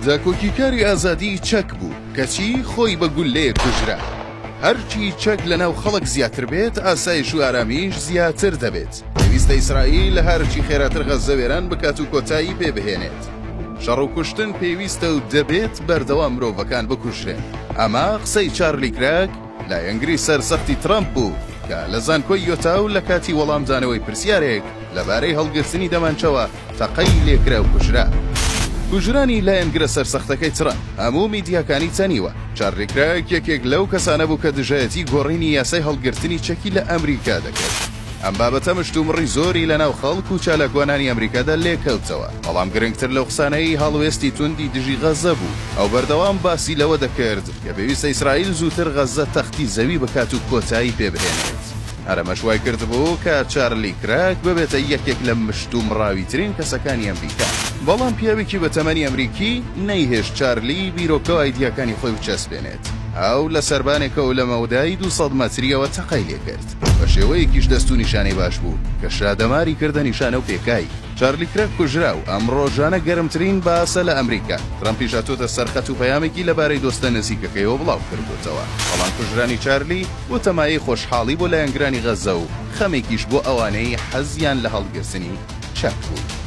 داکۆکیکاری ئازادیی چەک بوو، کەچی خۆی بە گوللەیەک کوژرا. هەرچی چەک لەناو خەڵک زیاتر بێت، ئاسایش و ئارامیش زیاتر دەبێت. پێویستە ئیسرائیل هەرچی خێراتر غەززە وێران بکات و کۆتایی پێ بهێنێت. شەڕ و کوشتن پێویستە و دەبێت بەردەوام مرۆڤەکان بکوژرێن. ئەمە قسەی چارلی کراک، لایەنگری سەرسەختی ترەمپ بوو کە لە زانکۆی یۆتا و لە کاتی وەڵامدانەوەی پرسیارێک لەبارەی هەڵگرتنی دەمانچەوە تەقەی لێکرا و کوژرا. کوژرانی لایەنگرە سەرسەختەکەی ترەمپ هەموو میدیاکانی تەنیوە. چارلی کراک یەکێک لەو کەسانە بوو کە دژایەتی گۆڕینی یاسای هەڵگرتنی چەکی لە ئەمریکا دەکرد. ئەم بابەتە مشتومڕی زۆری لەناو خەڵک و چالاکوانانی ئەمریکادا لێکەوتەوە، بەڵام گرنگتر لەو قسانەی هەڵوێستی توندی دژی غەززە بوو. ئەو بەردەوام باسی لەوە دەکرد کە پێویستە ئیسرائیل زووتر غەززە تەختی زەوی بکات و کۆتایی پێبهێنێت. هەر ئەمەش وایکردبوو کە چارلی کراک ببێتە یەکێک لە مشتومڕاویترین کەسەکانی ئەمریکا. بەڵام پیاوێکی بەتەمەنی ئەمریکی نەیهێشت چارلی بیرۆکە و ئایدیاکانی خۆی بچەسپێنێت. ئەو لە سەربانێکەوە لە مەودای 200 مەترییەوە تەقەی لێکرد. بە شێوەیەکیش دەست و نیشانەی باش بوو کە شادەماری کردە نیشانە و پێکای. چارلی کرک کوژرا و ئەم ڕۆژانە گەرمترین باسە لە ئەمریکا. ترەمپیش هاتووەتە سەر خەت و پەیامێکی لەبارەی دۆستە نزیکەکەیەوە بڵاو کردووەتەوە. بەڵام کوژرانی چارلی بۆتە مایەی خۆشحاڵی بۆ لایەنگرانی غەززە و خەمێکیش بۆ ئەوانەی حەزیان لە هەڵگرتنی چەک بوو.